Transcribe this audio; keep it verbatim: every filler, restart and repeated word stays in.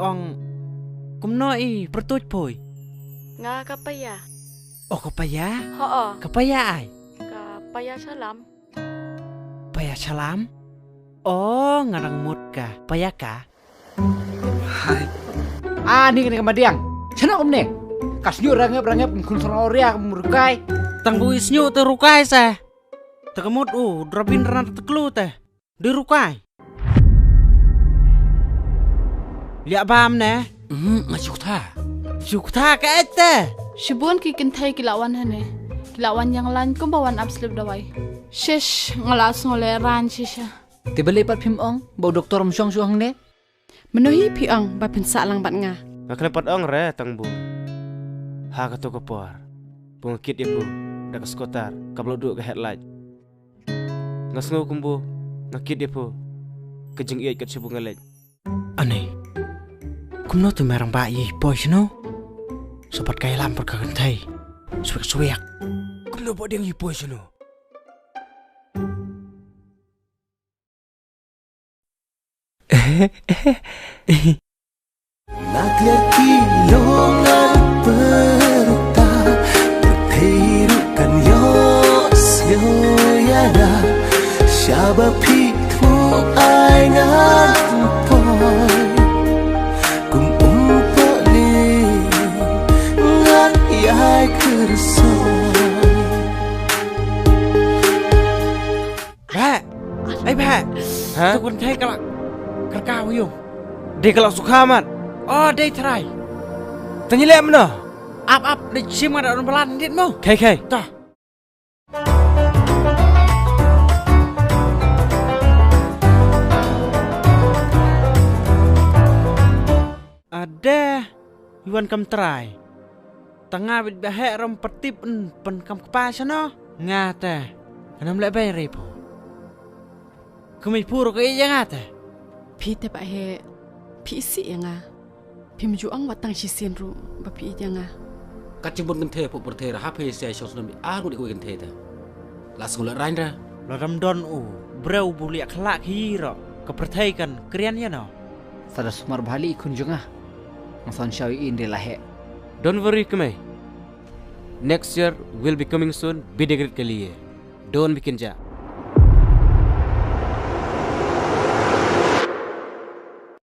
ong kumno i pyrtuit poi? Nga ka Paya. O ka Paya? Ho. Ka Paya ai? Ka Paya Shalam. Paya Shalam? O, nga dang mut ka Paya ka. Hai. Ah, ni kane ka madiang. Shano kumne? Ka sniu rangep rangep kun sora oria kum rukai. Tang bu i sniu te rukai sa. Te ka mut u drabin rana te klu te. Di rukai. Liak bam ne? Hmm, nga shu ktha. Shu ktha ka et te. Shibun ki kynthei ki la wan hane. Ki la wan ïang lain kumba wan ap slip dawai. Shish, nga la sngew le ran shisha. Te balei pat phim ong ba u doktor um shong shuh hangne? Mano hi phi ong ba phin sah lang bad nga? Nga khlem pat ong re tang bu. Ha kato ka por bu nga kit ïa phu da ka scooter kaba la duh ka headlight. Nga sngew kumbu nga kit ïa phu ka jingïeit kat sha bu nga leit. Ani, kumno tu merang ba i poi shano? Sobat ka ïalam por ka kynthei. Swiak swiak. Kumno ba ding i poi shano? Na kliar ki long ngan pyrta, pyrthei ruh kan ïohsngew ïa nga. Shaba phi thmu ai ngan poi, kum um poi ni ngan ïai kyrso. Bah. Ei bah. Ha? Tu kun thei ka la. Kerka u yung. Dei ka la sukha mat. Oh, dei trai. Tang ïa leh mano? Ap ap dei shim nga da un balan dit mo. Khei khei. Toh. Ade, i wan kam trai. Tang nga bit ba heh ram patip en pan kam kpa shano. Nga te. Ngan ym leh bei re pho. Kmie phu ruh ka ïeit ïa nga te. Phi te ba heh. Phi isih ïa nga. Phim ju ong wat tang shisien ruh ba phi ïeit ïa nga. Kat jingbun kynthei pho pyrthei ra ha phi sia shong snem ar ngut ïa kawei kynthei te. La sngewleh rain ra. La dam don u briew bu liak khlak hi ro ka pyrthei kan krian ïa no. Sa da sumar bha li i khun jong nga. Nga son shaw i in de la heh. Don't worry kmie. Next year will be coming soon. Bi degrit ke liye. Don't be kinja.